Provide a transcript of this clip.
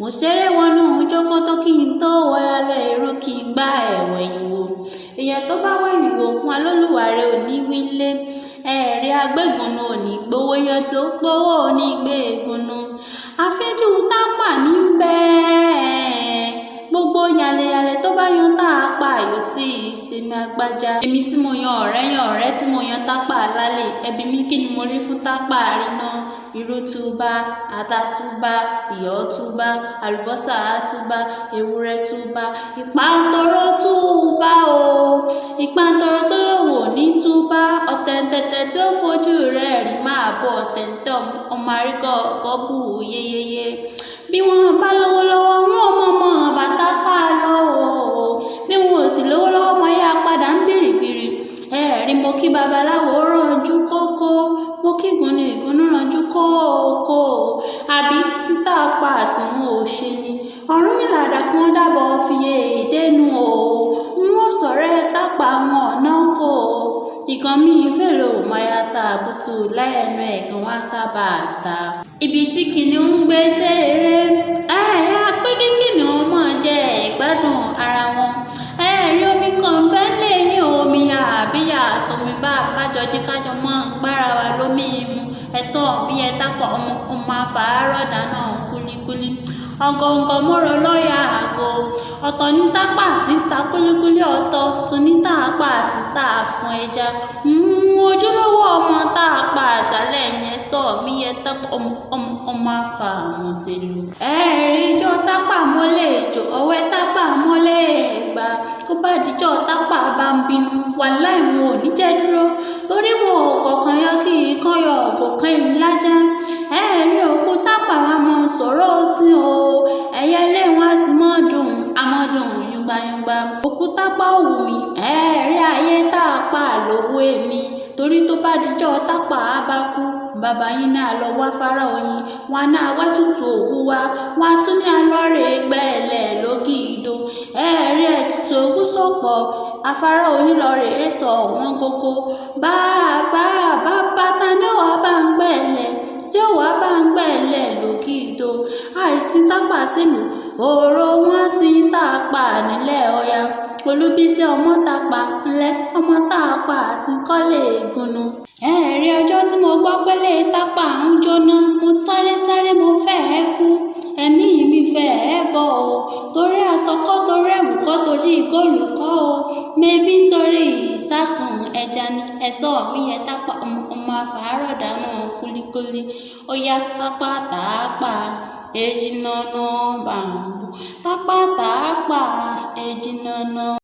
Mo ṣeré wọnú jókòtò kí n tó wọlé irú kí n gbá ẹ̀wẹ̀yìn wò. Èèyàn tó bá wẹ̀yìn wò fún alólùwà rẹ̀ ò ní wílé. Ẹ̀rí agbégúnnu ò ní gbowó yan tí ó gbowó ò ní gbégúnnu. Àfínjú Tápà ní bẹ́ẹ̀. Gbogbo yàlẹ̀yàlẹ̀ tó bá yan Tápà yóò sì sinmi agbájá. Èmi tí mo yan ọ̀rẹ́ yan ọ̀rẹ́ tí mo yan Tápà lálẹ́. Ẹbí mi kí ni mo rí fún Tápà rí náà? Irú túbá, ata túbá, iyọ̀ túbá, àlùbọ́sà túbá, ewúrẹ́ túbá, ìpàǹtọ̀rọ̀ túbá o. Ìpàǹtọ̀rọ̀ tó lòun ò ní túbá. Ọ̀tẹ̀ǹtẹ̀tẹ̀ tí ó fojú rẹ̀ rí máa bọ̀ ọ̀tẹ̀ǹtẹ̀ ọmọ àríkọ̀ ọkọ̀ bù yeyeye. Bí wọ́n bá lówó lọ́wọ́, wọn ò mọ̀ mọ̀ bàtà pa lọ́wọ́. Bí wọn ò sì lówó lọ́wọ́, wọn yá padà ń bìrìbìrì. Ẹ̀rí mo kí babaláwo ránjú kókó, mo kí ìgúnnu ìgúnnu ránjú kókó. Àbí títà pa àti wọn ò ṣe ni. Ọ̀rúnmìlà dákun dábọ̀ fi èdè nu o. N ó sọ̀rẹ́ Tápà wọn ọ̀nà kó o. Ìkan mi fèlò máyà sàbùtù lẹ́nu ẹ̀gàn wá sábà ta. Ibi tí kìnìún ń gbé ṣeré, ẹ̀yà pé kí kìnìún mọ̀ jẹ́ ìgbádùn ara wọn. Ẹ̀rí omi kan bẹ́lẹ̀ yín omi àbíyá tómi bá bájọ jí kájọ mọ́ ń gbára wa lómi mu. Ẹ̀tọ́ mi ẹ Tápà ọmọ ọmọ àfàárọ̀ dáná kúlíkúlí. Ọ̀gọ̀ǹgọ̀ mọ́rọ̀ lọ́ọ̀yà àgọ́. Ọ̀tọ̀ ní Tápà tí ń ta kúlíkúlí ọ̀tọ̀ tún ní Tápà tí ń tà fún ẹja. Ojúlówó ọmọ Tápà àṣálẹ̀ yẹn tọ̀ mí ẹ Tápà ọmọ ọmọ ọmọ àfàmùsẹ̀lù. Ẹ̀rí ijó Tápà mọ́lẹ̀ jò ọ̀wẹ́ Tápà mọ́lẹ̀ gbà. Tó bá dijọ́ Tápà bá ń bínú, wàláì wọn ò ní jẹ́ dúró. Torí wọn ò kọ̀kan yọ kí ikán yọ ọ̀gọ̀kan ìlàjà. Ẹ̀rí òkú Tápà wa mọ̀ sọ̀rọ̀ sí o. Ẹyẹlé wọn a sì mọ́ dùn, àmọ́ dùn yungbayungba. Òkú Tápà ò wù mí, ẹ̀rí ayé Tápà lówó èmi. Torí tó bá dijọ́ Tápà bá kú, bàbá yín náà lọ wá fara oyin, wọn náà wá tutù òwú wa, wọn á tún ní alọ́rẹ̀ gbẹ́lẹ̀ lógìdó. Ẹ̀rí ẹ̀tutù òwú sọ̀pọ̀, afárá oyin lọ́rẹ̀ sọ wọ́n kókó. Bàbá bàbá ta ni ó wá bá ń gbẹ́lẹ̀, tí ó wá bá ń gbẹ́lẹ̀ lógìdó. Àìsí Tápà sílùú, òrò wọn sì Tápà nílẹ̀ Ọya. Olúbísí ọmọ Tápà ńlẹ́ ọmọ Tápà àti kọ́lé ìgúnnu. Ẹ̀rí ọjọ́ tí mo gbọ́ pélé Tápà ń jóná, mo sáré sáré mo fẹ́ẹ́ kú. Ẹ̀mí mi fẹ́ẹ́ bọ́ o. Torí aṣọ kọ́ torí ẹ̀wù kọ́ torí góòlù kọ́ o. Mebí nítorí ìsásùn ẹja ni. Ẹ̀tọ́ mi ẹ Tápà ọmọ ọmọ àfàárọ̀ dáná kúlíkúlí. Ó yá Tápà Tápà, èjì nànà bàǹbù. Tápà Tápà, èjì nànà.